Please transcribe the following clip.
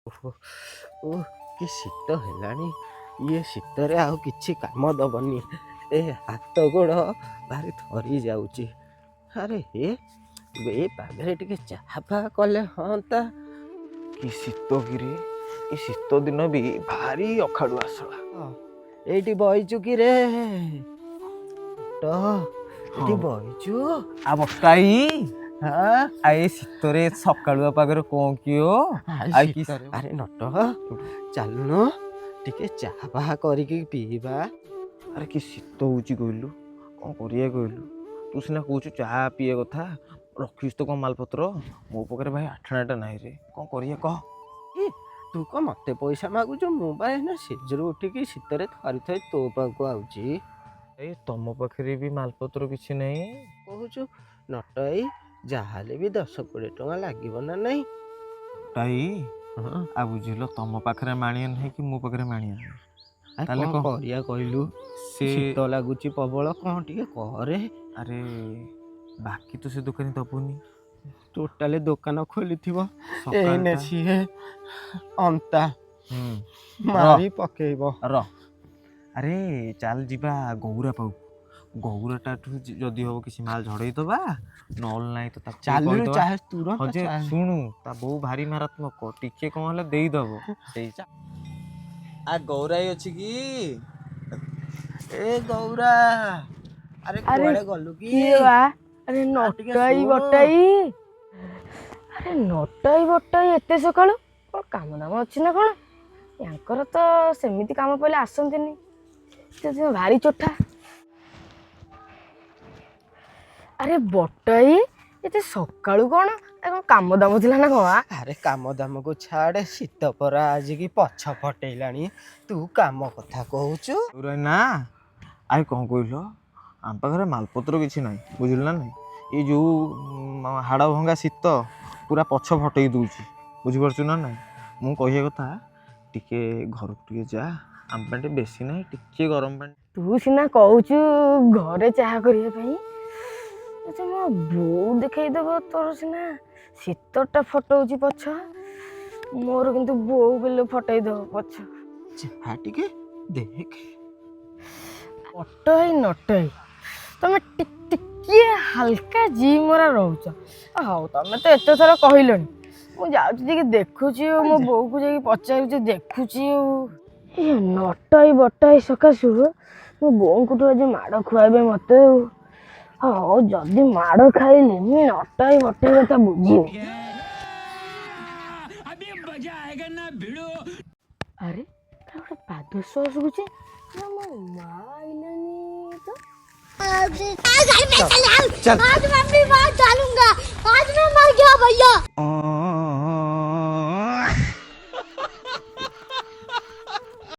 ଓହୋ ଓ, କି ଶୀତ ହେଲାଣି! ଇଏ ଶୀତରେ ଆଉ କିଛି କାମ ଦବନି। ଏ ହାତ ଗୋଡ଼ ଭାରି ଥରି ଯାଉଛି। ଆରେ ହେ, ଏ ପାଗରେ ଟିକେ ଚାହା ଫାହା କଲେ ହଅନ୍ତା। କି ଶୀତ କିରେ! ଏ ଶୀତ ଦିନ ବି ଭାରି ଅଖାଡୁଆ ଶଳା। ଏଇଠି ବଇଛୁ କି ରେ? ତ ଏଠି ହଁ। ବଇଛୁ? ଆ ବଟାଇ। ହଁ। ଆ ଏ ଶୀତରେ ସକାଳୁଆ ପାଗରେ କଣ କିଓ? ଆଉ ଶୀତରେ, ଆରେ ନଟ, ଚାଲୁନୁ ଟିକେ ଚାହା ଫାହା କରିକି ପିଇବା। ଆରେ, କି ଶୀତ ହଉଛି କହିଲୁ! କଣ କରିବା କହିଲୁ? ତୁ ସିନା କହୁଛୁ ଚାହା ପିଇବା କଥା, ରଖିଛୁ ତ କଣ ମାଲପତ୍ର? ମୋ ପାଖରେ ଭାଇ ଆଠଣାଟା ନାହିଁ ରେ। କଣ କରିବା କହ? ତୁ କଣ ମତେ ପଇସା ମାଗୁଛୁ? ମୁଁ ବା ଏଇନା ଶେଯରୁ ଉଠିକି ଶୀତରେ ଥରି ଥରି ତୋ ପାଖକୁ ଆଉଛି। ଏ ତମ ପାଖରେ ବି ମାଲପତ୍ର କିଛି ନାହିଁ? କହୁଛୁ ନଟ, ଏଇ ଯାହାହେଲେ ବି 10-20 ଟଙ୍କା ଲାଗିବ ନା ନାଇଁ? ଟାଇ। ହଁ। ଆଉ ବୁଝିଲ, ତମ ପାଖରେ ମାଣିଆ ନାହିଁ କି ମୋ ପାଖରେ ମାଣିଆ ନାହିଁ। ଆଉ ତାହେଲେ କଣ କହ। କରିବା କହିଲୁ? ସେ ଶୀତ ଲାଗୁଛି ପ୍ରବଳ, କଣ ଟିକେ କରେ। ଆରେ, ବାକି ତ ସେ ଦୋକାନୀ ଦବନି। ଟୋଟାଲି ଦୋକାନ ଖୋଲିଥିବ ଏଇନେ? ସକାଳଟା ସିଏ ଅନ୍ତା ହୁଁ ମାରି ପକେଇବ। ର, ଆରେ ଚାଲ ଯିବା ଗୌରା ପାଖକୁ। ଗୌରାଟାଠୁ ଯଦି ହବ କିଛି ମାଲ ଝଡେଇ ଦବା, ନହେଲେ ନାହିଁ ତ ତାକୁ ଚାଲୁନୁ। କହିଦବା। ଚାହେ ତୁରନ୍ତ। ହଁ ଯେ। ଚାଲ। ଶୁଣୁ, ତା ବୋଉ ଭାରି ମାରାତ୍ମକ, ଟିକେ କଣ ହେଲେ ଦେଇଦବ ସେଇ। ଆ ଗୌରାଇ ଅଛି କି? ଏ ଗୌରା, ଆରେ ଆରେ, କୁଆଡେ ଗଲୁ କି? କିଏ ବା? ଆରେ ଆଉ ଟିକେ ନଟାଇ ଶୁଣୁ। ବଟାଇ, ଆରେ ନଟାଇ ବଟାଇ, ଏତେ ସକାଳୁ କଣ କାମ ଦାମ ଅଛି ନା କଣ? ୟାଙ୍କର ତ ସେମିତି କାମ ପଇଲେ ଆସନ୍ତିନି। ସେ ତ ଭାରି ଚୋଠା। ଆରେ ବଟାଇ, ଏତେ ସକାଳୁ କଣ ଏ କଣ କାମ ଦାମ ଥିଲା ନା କଣ ଆ? ଆରେ, କାମ ଦାମକୁ ଛାଡେ, ଶୀତ ପରା ଆଜିକି ପଛ ଫଟେଇଲାଣି, ତୁ କାମ କଥା କହୁଛୁ। ଗୌରାଇ ନା, ଆରେ କଣ କହିଲ, ଆମ ପାଖରେ ମାଲପତ୍ର କିଛି ନାହିଁ, ବୁଝିଲୁ ନା ନାଇଁ? ଏଇ ଯୋଉ ହାଡ଼ ଭଙ୍ଗା ଶୀତ ପୁରା ପଛ ଫଟେଇ ଦଉଛି, ବୁଝିପାରୁଛୁ ନା ନାଇଁ? ମୁଁ କହିବା କଥା, ଟିକେ ଘରକୁ ଟିକେ ଯା, ଆମ ପାଇଁ ଟିକେ ବେଶୀ ନାହିଁ, ଟିକେ ଗରମ ପାଣି। ତୁ ସିନା କହୁଛୁ ଘରେ ଚାହା କରିବା ପାଇଁ, ଆଚ୍ଛା ମୋ ବୋଉ ଦେଖେଇଦବ। ତୋର ସିନା ଶୀତଟା ଫଟଉଛି ପଛ, ମୋର କିନ୍ତୁ ବୋଉ ବେଲେ ଫଟେଇ ଦବ ପଛ। ଚାହା ଟିକେ ଦେଖ। ଅଟଇ ନଟଇ, ତମେ ଟିକିଏ ହାଲକା ଜି ମରା ରହୁଛ। ହଉ, ତମେ ତ ଏତେ ଥର କହିଲଣି, ମୁଁ ଯାଉଛି ଟିକେ ଦେଖୁଛି ଆଉ ମୋ ବୋଉକୁ ଯାଇକି ପଚାରୁଛି, ଦେଖୁଛି। ଆଉ ଏ ନଟଇ ବଟଇ ସକାଶୁ ମୋ ବୋଉଙ୍କଠୁ ଆଜି ମାଡ଼ ଖୁଆଇବେ ମତେ। ଆଉ ହଉ, ଯଦି ମାଡ଼ ଖାଇଲି ମୁଁ ନଟଇ ବଟଇ କଥା ବୁଝିବି। ଆରେ, ତାର ଗୋଟେ ପାଦ ଶୁଆ ଶୁଭୁଛି ନା? ମୋ ମା ଆଇଲାନି ତ। ଚାଲ। आज मैं भी बाहर डालूंगा, आज मैं मर गया भैया।